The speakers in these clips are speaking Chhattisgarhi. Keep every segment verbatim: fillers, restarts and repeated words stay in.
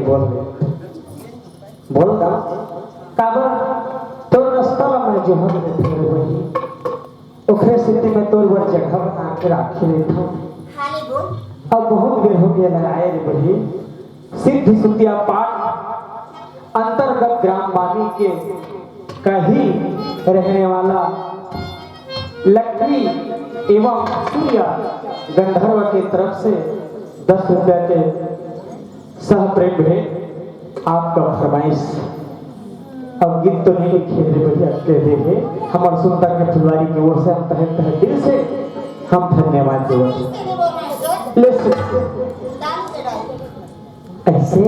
बोल, बोल गा, काबर तोर रस्ता ला मैं जोहर ले फेर वही, ओखरे सेती मैं तोर बर जगह बना के राखे रहिथों। हाँ, ले बोल। अब बहुत बेर हो गया लगाए रे बही। सिद्ध सुतिया पाठ अंतर्गत ग्राम बानी के कही रहने वाला लक्की एवं सूर्या गंधर्व के तरफ से दस रुपया के सह प्रेम भेंट। आपका फरमाइश। अब गीत तो नहीं लिखे रे भैया, कह दे है। हमार सुंदर के फुलवारी की ओर से हम तहे तहे दिल से हम धन्यवाद देवत। ले सुन। ऐसे।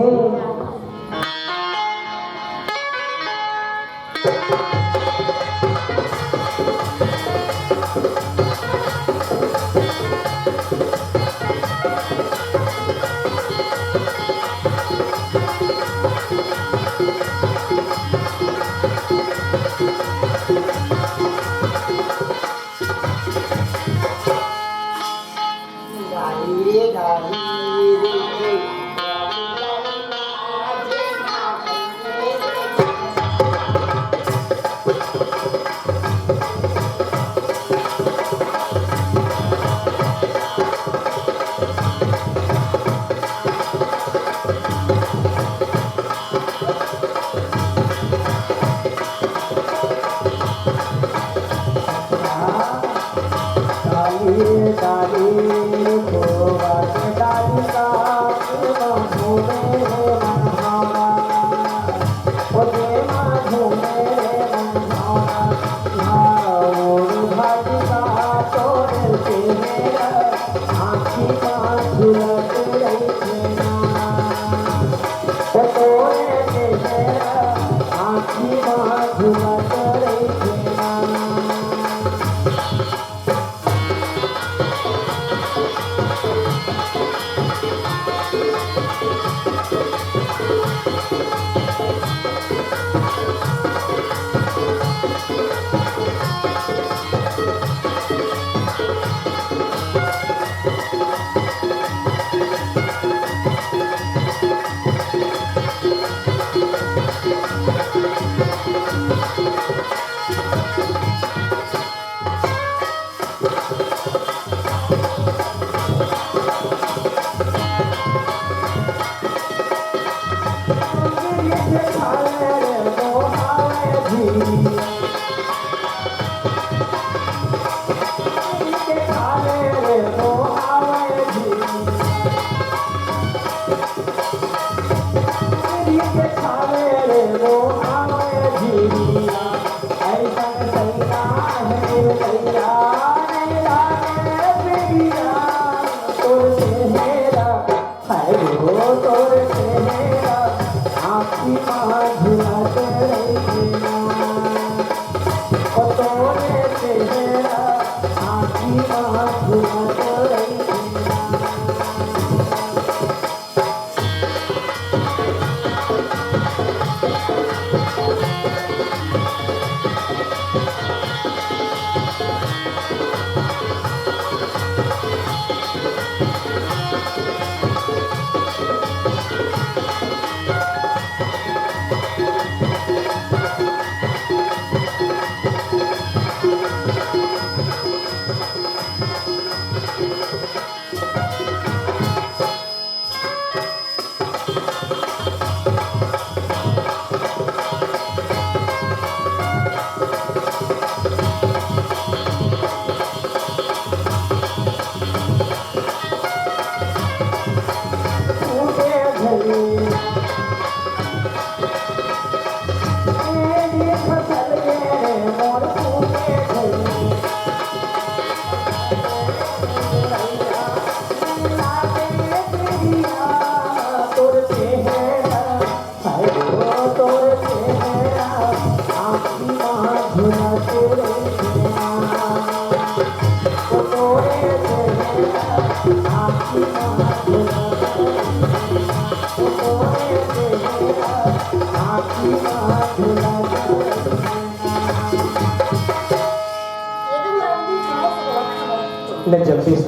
ले जगदीश